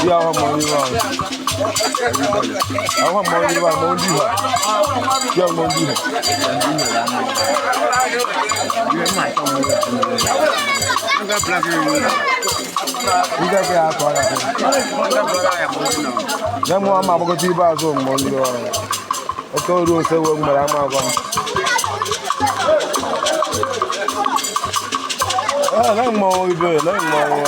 Yeah, money round. Àwọn mmọnwụ ndị mmọnwụ ndị ha. Ya mmọnwụ ndị ha. Ndị ka ya akọ ya. Na mụ ama agbakọta ibe azụ mmọnwụ ndị ọrụ. Oke oru ose wee mgbere ama agwa m. Ah, na mmọnwụ ibe, na mmọnwụ.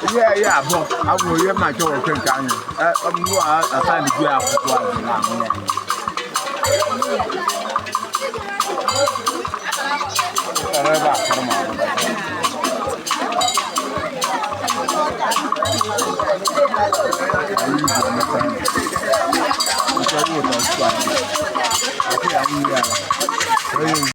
Ihe ihe abụọ abụ ihe mma chọrọ oke nke anyị mụ asaghị gị akwụkwọ azụ na ahụ ya. Ebe a kọrọ m ahụ. Anyị bụ emeka. Nke iweta ọtụtụ anyị. Akwụ ya nwunye ya.